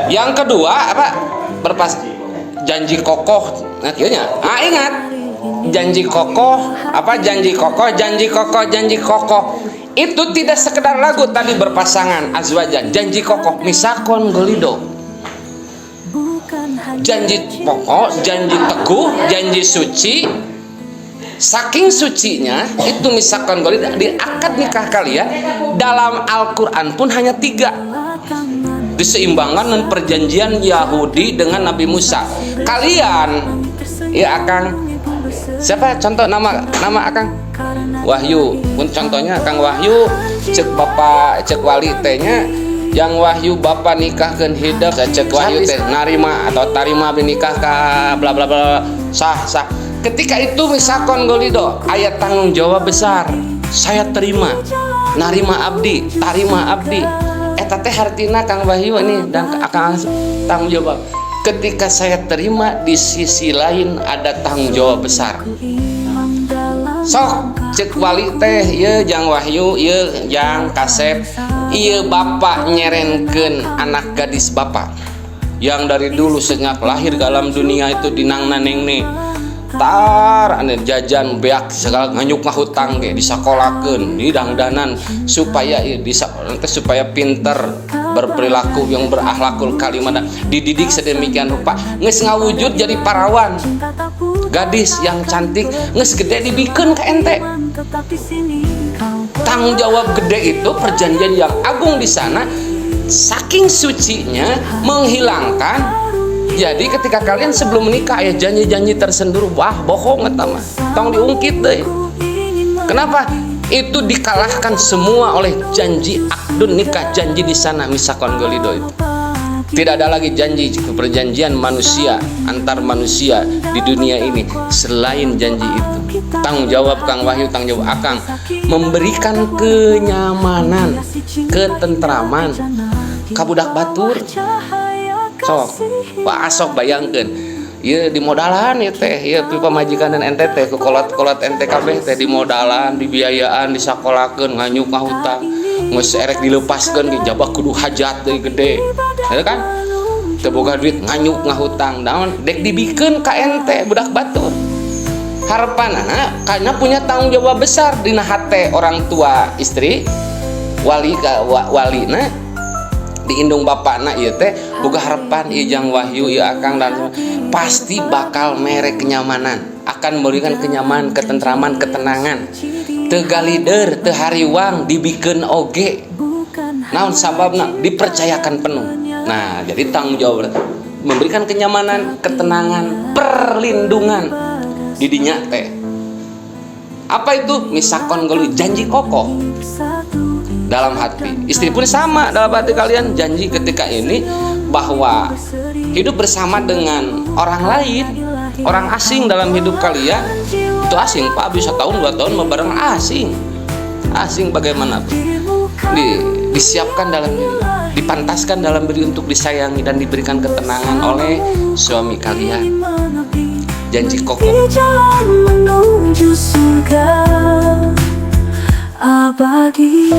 Yang kedua apa? Berpas janji kokoh. Nah, kieu nya. Ah, ingat. Janji kokoh, apa janji kokoh, janji kokoh, janji kokoh. Itu tidak sekedar lagu tadi berpasangan azwajan, janji kokoh, mitsaqon ghalidzha. Janji pokok, janji teguh, janji suci. Saking sucinya itu mitsaqon ghalidzha di akad nikah kalian, dalam Al-Quran pun hanya tiga, diseimbangkan dengan perjanjian Yahudi dengan Nabi Musa. Kalian ya, Akang, siapa contoh nama nama Akang Wahyu pun, contohnya Kang Wahyu, cek bapak, cek wali tehnya yang Wahyu, bapak nikahkan hidup, cek Wahyu teh narima atau tarima abdi nikah ka bla bla bla, sah sah. Ketika itu mitsaqon ghalidzha, aya tanggung jawab besar, saya terima, narima abdi, tarima abdi. Eta teh hartina Kang Wahyu ini dan akan tanggung jawab. Ketika saya terima, di sisi lain ada tanggung jawab besar. Sok cek wali teh, ye jang Wahyu, ye jang Kasep, ieu bapak nyerenkeun anak gadis bapak yang dari dulu sejak lahir dalam dunia itu dinangna neng tar ane jajan beak segala, nganyuk ngahutang ge, disakolakeun, didangdanan supaya ieu bisa nanti, supaya pinter, berperilaku yang berakhlakul karimah, dididik sedemikian rupa geus ngawujud jadi parawan, gadis yang cantik. Geus gede dibikeun ka ente. Tanggung jawab gede itu, perjanjian yang agung di sana, saking sucinya menghilangkan. Jadi ketika kalian sebelum menikah ya janji-janji tersendur, wah, bohong eta mah, tong diungkit deh. Kenapa? Itu dikalahkan semua oleh janji akdun nikah, janji di sana mitsaqon ghalidzha itu. Tidak ada lagi janji perjanjian manusia antar manusia di dunia ini selain janji itu. Tanggung jawab Kang Wahyu, tanggung jawab Akang memberikan kenyamanan, ketentraman ka budak batur. Sok, Pak, sok bayangkeun. Ieu di modalan ya teh, ieu pi pamajikan dan ente teh, kolot-kolot ente kabeh teh di modalan, dibiayaan, disakolakeun, nganyuk ngahutang. Geus erek dilepaskeun ge jabah kudu hajat deui gede. Ya kan? Teu boga duit, nganyuk ngahutang. Naon dek dibikeun ka ente budak batur. Harapanana karena punya tanggung jawab besar dina hate orang tua istri, wali ka walina diindung bapakna ieu teh boga harapan ieu jang Wahyu, ieu Akang, dan pasti bakal mere kenyamanan, akan memberikan kenyamanan, ketentraman, ketenangan, teu galider, teu hariwang dibikeun oge. Naon sababna? Dipercayakan penuh. Nah, jadi tanggung jawab memberikan kenyamanan, ketenangan, perlindungan didinya teh apa itu mitsaqon ghalidzha, janji kokoh dalam hati. Istri pun sama, dalam hati kalian janji ketika ini bahwa hidup bersama dengan orang lain, orang asing dalam hidup kalian itu asing, Pak, bisa tahun 2 tahun bareng asing, asing bagaimanapun disiapkan dalam diri, dipantaskan dalam diri untuk disayangi dan diberikan ketenangan oleh suami kalian. Janji kokoh. Di jalan menuju surga abadi.